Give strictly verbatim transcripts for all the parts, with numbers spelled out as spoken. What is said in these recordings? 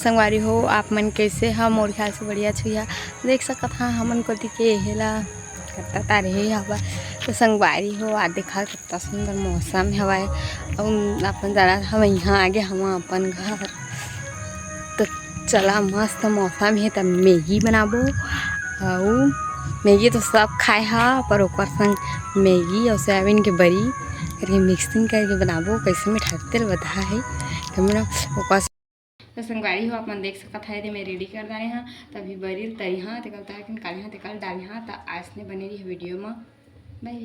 संगवारी हो, आप मन कैसे ह? मोर ख्याल से बढ़िया छुइया। देख सकत हा हमन कोती के एहेला कत्ता तार हे हवा। तो संगवारी हो, आज देखा कत्ता सुंदर मौसम हवय। अउ अपन जाना हम यहाँ आगे हम अपन घर। तो चला, मस्त मौसम हे, त मैगी बनाबो। अउ मैगी तो सब खाए हा, पर ओकर संग मैगी अउ सोयाबीन के बरी करके मिक्सिंग करके बनाबो। कैसे मिठाई तेल बता है, तो मेरा ओकर तो संगवारी हो, आप मन देख सकत हव, एदे मैं रेडी कर डारे हाँ। त अभी बरी ल तरी हाँ, तेकर तार के निकाले हाँ, तेकर डाले हाँ। त आसने बने रही वीडियो में। बाय।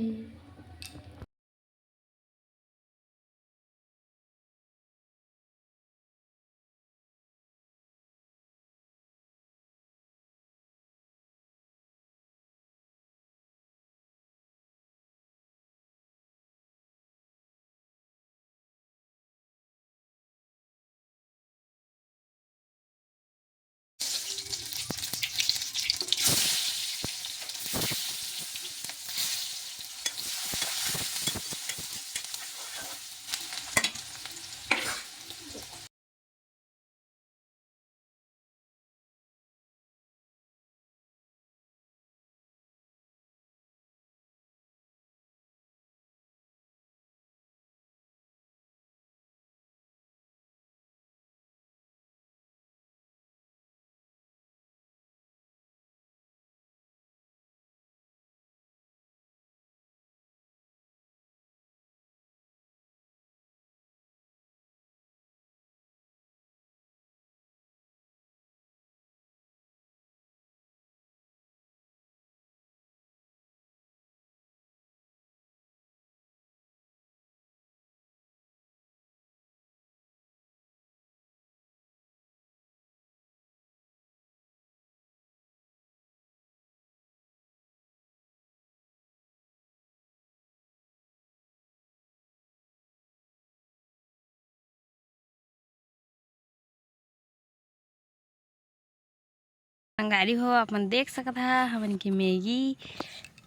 संगवारी हो, आप मन देख सकत हा हमन के मैगी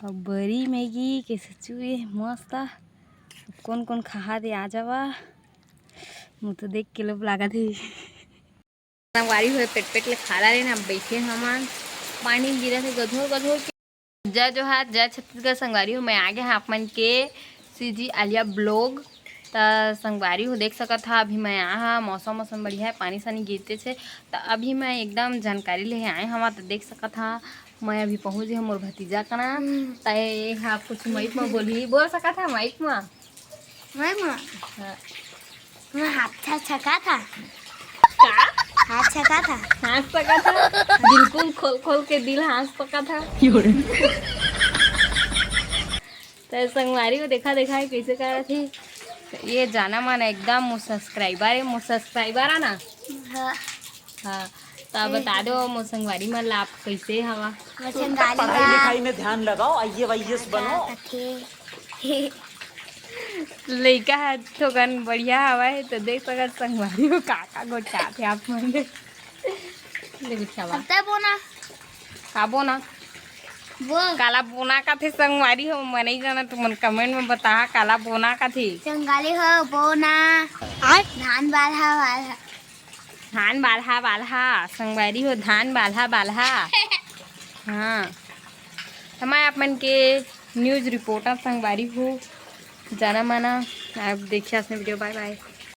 अउ बरी मैगी कैसे चुए मस्त। कोन कोन खाहा दे आ जावा, मुझे तो देख के लोभ लागत हे। संगवारी हो, पेट पेट ले खा डारे ना, अब बैठे हमन। पानी गिरत हे गधोर गधोर के। जय जोहार, जय छत्तीसगढ़। संगवारी हो, मैं आ गया हाँ आप मन के सीजी आलिया ब्लॉग। त संगवारी हो, देख सकत हा, अभी मैं आ हा, मौसम मौसम बढ़िया है, पानी सानी गिरते छे। त अभी मैं एकदम जानकारी ले आए हवा, त देख सकत हा, मैं अभी पहुँच गए मोर भतीजा कना। हम्म। त ये हा कुछ माइक में बोली, बोल सकत हा माइक में। मैं माँ। हाँ। मैं हाथ छका था। का? हाथ छका था। हाँस सकत हा? बिल्कुल खोल खोल के दिल हाँस सकत हा। त संगवारी हो, देखा देखा है कैसे करत हे। त ये जाना माना एकदम मोर सब्सक्राइबर है, मोर सब्सक्राइबर है ना। हाँ। हाँ, त बता दो मोर संगवारी मन ला आप कैसे हवा। मैं संगवारी पढ़ाई बा। लिखाई में ध्यान लगाओ, आईएएस वाईएएस बनो। कथे। लइका ह थोकन बढ़िया हवय, त देख सकत संगवारी हो का का गोठियाथे आप मन। ले गोठियावा। अब तै बोना। का बोना? वो। काला बोना कथे संगवारी हो, मैं नहीं जाना, तुमन कमेंट में बताहा काला बोना कथे। संगवारी हो बोना। आय? धान बालहा वाला। धान बालहा बालहा, संगवारी हो, धान बालहा बालहा। हाँ, त मैं आप मन के न्यूज़ रिपोर्टर संगवारी हो, जाना माना। आप देखिए अपने वीडियो, बाय बाय।